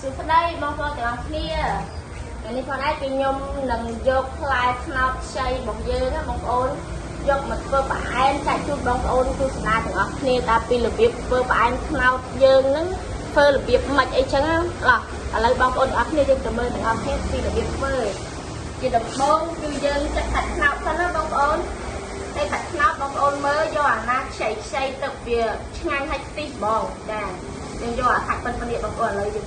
សួស្តីបងប្អូនទាំងអស់គ្នាថ្ងៃនេះផងដែរគឺខ្ញុំនឹងយកផ្លែត្នោតខ្ចីរបស់យើងណាបងប្អូនយកមកធ្វើផ្អែមចែកជូនបងប្អូនទស្សនាទាំងអស់គ្នាតាពីរបៀបធ្វើផ្អែមត្នោតយើងហ្នឹងធ្វើរបៀបម៉េចអីចឹងណាឥឡូវបងប្អូនទាំងអស់គ្នាយើងទៅមើលទាំងអស់គ្នាពីរបៀបធ្វើជាដំបូងគឺយើងចាក់សាច់ត្នោតសិនណាបងប្អូនតែសាច់ត្នោតបងប្អូនមើលយកអាណាខ្ចីខ្ចីទៅវាឆ្ងាញ់ហើយខ្ទិះហ្មងចាយើងយកអាសាច់ប៉ុណ្ណេះបងប្អូនឥឡូវយើង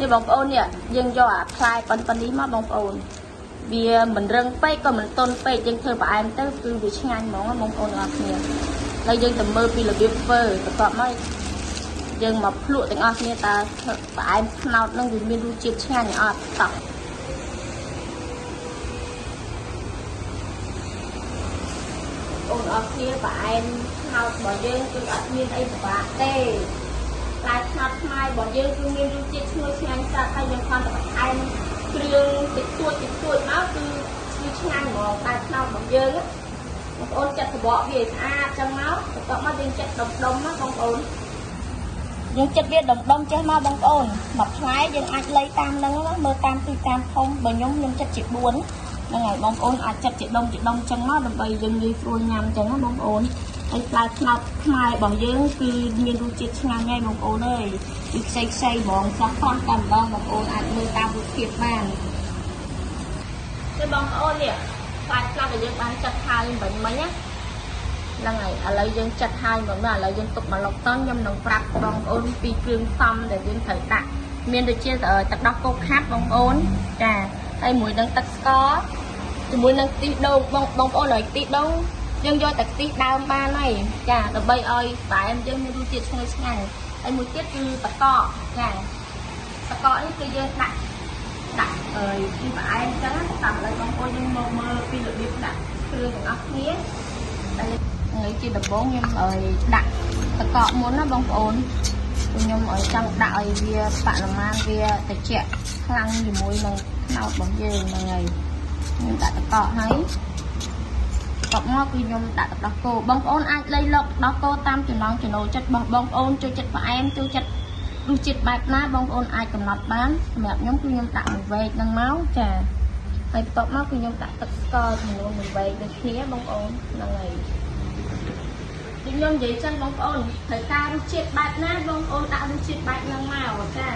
នេះបងប្អូននេះយើងយកអាផ្លែប៉ុណ្នេះមកបងប្អូនវាមិនរឹងពេកក៏មិនទន់ពេកយើងធ្វើផ្អែមទៅគឺវាឆ្ងាញ់ហ្មងបងប្អូនទាំងអស់គ្នាហើយយើងទៅមើលពីរបៀបធ្វើបន្ទាប់មកយើងមកភ្លក់ទាំងអស់គ្នាតើផ្អែមត្នោតនឹងវាមានរសជាតិឆ្ងាញ់អត់តោះអូនអស់គ្នាផ្អែមត្នោតរបស់យើងគឺអត់មានអីពិបាកទេផ្លែត្នោតខ្មែររបស់យើងគឺមានរសជាតិឈ្ងុយឆ្ងាញ់ស្រាប់ហើយយើងគ្រាន់តែបន្ថែមគ្រឿងតិចតួចមកគឺឆ្ងាញ់ហ្មងផ្លែត្នោតរបស់យើងបងប្អូនចាត់សបកវាឲ្យស្អាតចឹងមកបន្ទាប់មកយើងចាត់ដុំៗណាបងប្អូនយើងចិត្តវាដុំចេះមកបងប្អូនមួយផ្លែយើងអាចលៃតាមហ្នឹងណាមើលតាមទូតាមធំបើខ្ញុំចិត្តជា4ហ្នឹងហើយបងប្អូនអាចចិត្តជាដុំចឹងមកដើម្បីយើងងាយស្រួលញ៉ាំចឹងណាបងប្អូនហើយផ្លែត្នោតខ្មែររបស់យើងគឺមានរសជាតិឆ្ងាញ់ហើយបងប្អូនអើយគឺខ្ចីហ្មងស្រស់ៗតែម្ដងបងប្អូនអាចមើលតាមរូបភាពបានទេបងប្អូននេះផ្លែត្នោតដែលយើងបានចាត់ហើយមិញណាហ្នឹងហើយឥឡូវយើងចាត់ហើយមកឥឡូវយើងទុកមកលុកតខ្ញុំនឹងប្រាប់បងប្អូនពីគ្រឿងផ្សំដែលយើងត្រូវដាក់មានដូចជាទឹកដោះគោខាប់បងប្អូនចាហើយមួយនឹងទឹកស្ករជាមួយនឹងខ្ទិះដូងបងប្អូនឲ្យខ្ទិះដូងយើងយកតែខ្ទិះដើមបានហើយចាដើម្បីឲ្យផ្អែមយើងមានរសជាតិឈ្ងុយឆ្ងាញ់ហើយមួយទៀតគឺបកកចាបកកនេះគឺយើងដាក់អើយពីផ្អែមអញ្ចឹងណាតាមឥឡូវបងប្អូនយើងមកមើលពីរបៀបដាក់គ្រឿងទាំងអស់គ្នាហើយជាដំបូងខ្ញុំឲ្យដាក់តកកមុនណាបងប្អូនខ្ញុំឲ្យចង់ដាក់ឲ្យវាបរិមាណវាត្រជាក់ខ្លាំងជាមួយនឹងត្នោតរបស់យើងហ្នឹងហើយខ្ញុំដាក់តកកហើយតបមកគឺខ្ញុំដាក់ទឹកដោះគោបងប្អូនអាចលៃលកទឹកដោះគោតាមចំណង់ចំណូលចិត្តរបស់បងប្អូនចូលចិត្តផ្អែមចូលចិត្តរសជាតិបែបណាបងប្អូនអាចកំណត់បានសម្រាប់ខ្ញុំគឺខ្ញុំដាក់មួយវែកហ្នឹងមកចាហើយបន្ទាប់មកគឺខ្ញុំដាក់ទឹកស្ករចំនួនមួយវែកដូចគ្នាបងប្អូនហ្នឹងហើយដូចខ្ញុំនិយាយចឹងបងប្អូនត្រូវការរសជាតិបែបណាបងប្អូនដាក់រសជាតិបែបហ្នឹងមកចា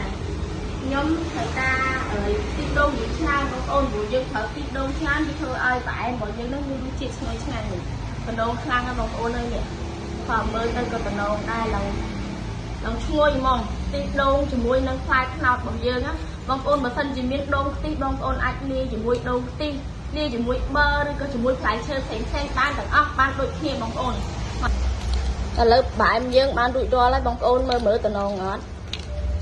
ខ្ញុំត្រូវការខ្ទិះដូងវាច្រើនបងប្អូនព្រោះយើងប្រើខ្ទិះដូងច្រើនវាធ្វើឲ្យផ្អែមរបស់យើងនឹងមានរសជាតិឈ្ងុយឆ្ងាញ់តំណងខ្លាំងណាស់បងប្អូនអើយនេះខំមើលទៅក៏តំណងដែរឡើងឈ្ងុយហ្មងខ្ទិះដូងជាមួយនឹងផ្លែត្នោតរបស់យើងណាបងប្អូនបើសិនជាមានដូងខ្ទិះបងប្អូនអាចលាយជាមួយដូងខ្ទិះលាយជាមួយប័រឬក៏ជាមួយផ្លែឈើផ្សេងៗបានទាំងអស់បានដូចគ្នាបងប្អូនឥឡូវផ្អែមយើងបានរួចរាល់ហើយបងប្អូនមើលតំណងអត់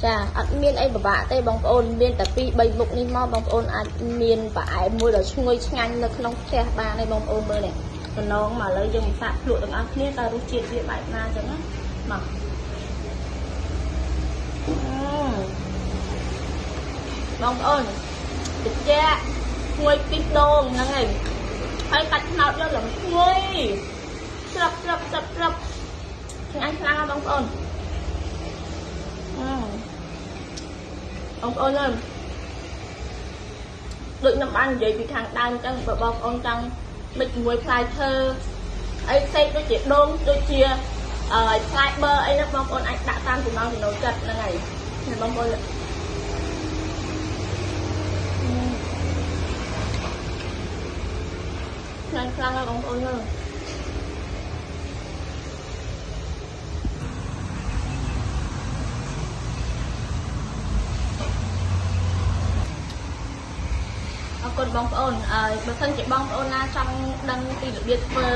ចាអត់មានអីពិបាកទេបងប្អូនមានតែ2 3មុខនេះមកបងប្អូនអាចមានផ្អែមមួយដ៏ឈ្ងុយឆ្ងាញ់នៅក្នុងផ្ទះបានហើយបងប្អូនមើលនេះតំណងមកឥឡូវយើងមកសាកភ្លក់ទាំងអស់គ្នាតើរសជាតិវាបែបណាចឹងណាមកបងប្អូនត្រជាក់ឈ្ងុយខ្ទិះដូងហ្នឹងហើយហើយកាច់ត្នោតយកឡើងឈ្ងុយស្រាប់ស្ឆ្ងាញ់ខ្លាំងណាស់បងប្អូនបងប្អូនអើយដូចខ្ញុំបាននិយាយពីខាងដើមអញ្ចឹងបើបងប្អូនចង់មិចជាមួយផ្លែឈើអីផ្សេងដូចជាដូងដូចជាផ្លែប័រអីហ្នឹងបងប្អូនអាចដាក់តាមចំណង់ចំណូលចិត្តហ្នឹងហើយបងប្អូនខ្លាំងណាស់បងប្អូនអើយអរគុណបងប្អូនបើសិនជាបងប្អូនណាចង់ដឹងពីរបៀបធ្វើ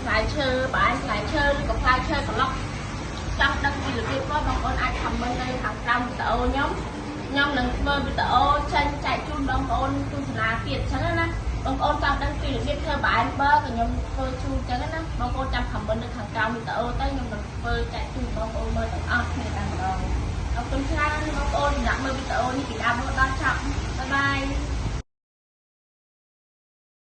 ផ្លែឈើផ្អែមផ្លែឈើឬក៏ផ្លែឈើក្រឡុកចង់ដឹងពីរបៀបធ្វើបងប្អូនអាច comment នៅខាងក្រោមវីដេអូខ្ញុំនឹងធ្វើវីដេអូចេញចែកជូនបងប្អូនទស្សនាទៀតអញ្ចឹងណាបងប្អូនចង់ដឹងពីរបៀបធ្វើផ្អែមប័រក៏ខ្ញុំធ្វើជូនអញ្ចឹងណាបងប្អូនចាំ comment នៅខាងក្រោមវីដេអូទៅខ្ញុំនឹងធ្វើចែកជូនបងប្អូនមើលទាំងអស់គ្នាតែម្ដងអរគុណច្រើនបងប្អូនសម្រាប់មើលវីដេអូនេះពីដើមរហូតដល់ចប់បាយបាយ។